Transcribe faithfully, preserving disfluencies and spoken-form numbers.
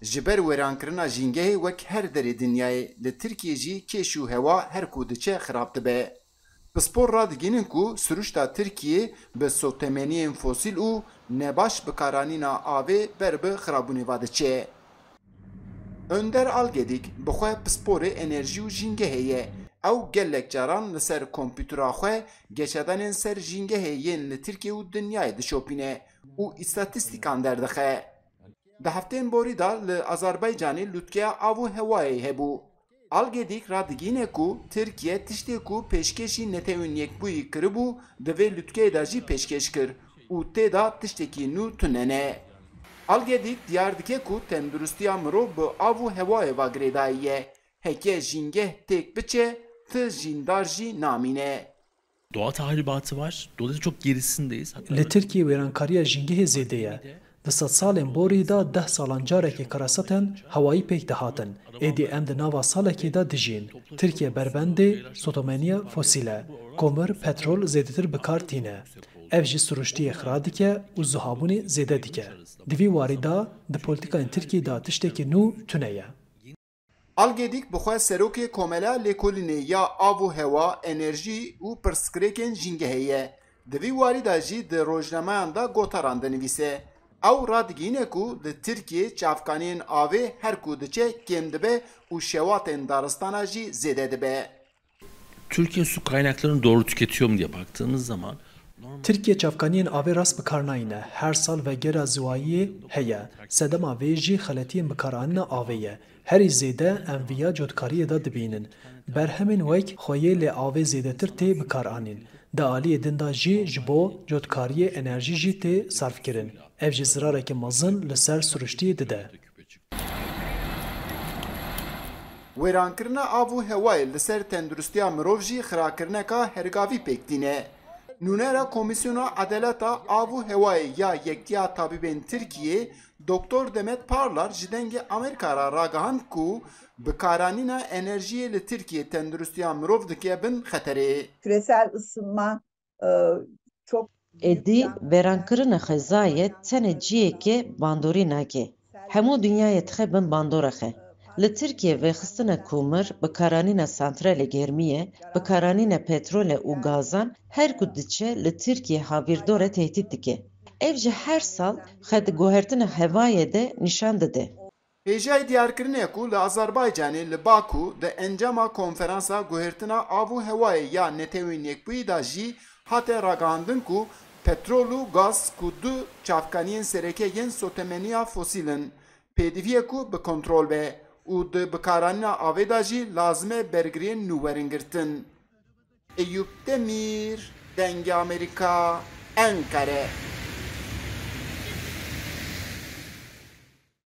Ji ber wêrankirina jîngehê wek her derê dinyayê, li Tirkiyê jî kêş û hewa her ku diçe xirab dibe. Pispor radigihînin ku siruşta Tirkiyê bi sotemeniyên fosîl û nebaş bikaranîna avê ber bi xirabûnê ve diçe. Önder Algedik bi xwe pisporê enerjî û jîngehê ye. Ew gelek caran li ser kompûtera xwe geşedanên ser jîngehê yên li Tirkiye û dinyayê dişopîne û îstatîstîkan derdixe. Di heftên borî de li Azerbaycanê lûtkeya av û hewayê hebû. Algedik radigihîne ku Tirkiye tiştê ku pêşkêşî Netewên Yekbûyî kiribû, di vê lûtkeyê de jî pêşkêş kir û tê de tiştekî nû tune ne. Algedik diyar dike ku tenduristiya mirov bi av û hewayê ve girêdayî ye. Heke jîngeh têk biçe, ti jîndar jî namîne. Doğa tahribatı var. Dolayısıyla çok gerisindeyiz. Hatta Li Tirkiyê wêrankariya jîngehê zêde ye. Di sedsalên borî de deh salan carekê karasetên hewayî pêk dihatin. Êdî em di nava salekê de dijîn. Tirkiye berbendê sotemeniya fosîl e. Komir, petrol zêdetir bi kar tîne. Ev jî siruştiyê xira dike û zihabûnê zêde dike. Di vî warî de di polîtîkayên Tirkiyê de tiştekî nû tune ye. Algedik bi xwe serokê Komela Lêkolînê ya Av û Hewa, Enerjî û Pirsgirêkên Jîngehê ye. Di vî warî de jî di rojnameyan de gotaran dinivîse. Ew radigihîne ku li Tirkiyê çavkaniyên avê her ku diçe kêm dibe û şewatên daristana jî zêde dibe. Türkiye su kaynaklarını doğru tüketiyor mu diye baktığımız zaman Tirkiye çavkaniyên avê rast bi kar nayîne. Her sal vegera ziwayiyê heye. Sedema vê jî xeletiyên bikaranîna avê ye. Herî zêde em viya cotkariyê de dibînin. Berhemên wek xweyê lê avê zêdetir tê bikaranîn. Di aliyê din de jî ji bo cotkariyê enerjî jî tê sarfkirin. Ev jî zirareke mezin li ser siruştiyê dide. Wêrankirina av û hewayê li ser tenduristiya mirov jî xirakirneka hergavî pêk tîne. Nûnera Komîsyona Edaleta Av û Hewayê ya Yektiya Tabîbên Tirkiyê, Doktor Demet Parlar ji Dengê Amerîka re ragihand ku bikaranîna enerjiyê li Tirkiyê tenduristiya mirov dike bin xeterê. Küresel ısınma e, çok Êdî vêrankirina xwezayê tenê cihekê bandorî nake. Hemû dinyayê dixe bin bandora xwe. Li Tirkiyê vêxistina komir, bikaranîna santralê germiyê, bikaranîna petrolê û gazan her ku diçe li Tirkiyê havîrdorê tehdît dike. Ev jî her sal xwe di guhertina hewayê de nîşan dide. Hêjayî diyarkirinê ku li Azerbaycanê li Baku di encama konferansa guhertina av û hewayê ya Netewên Yekbûyî de jî hate ragihandin ku petrol û gaz ku du çavkaniyên sereke yên sotemeniya fosîl in, pêdivî ye ku bi kontrol be û di bikaranîna avê de jî lazim e bergiriyên nû werin girtin. Eyûp Demîr, Dengê Amerîka, Enqere.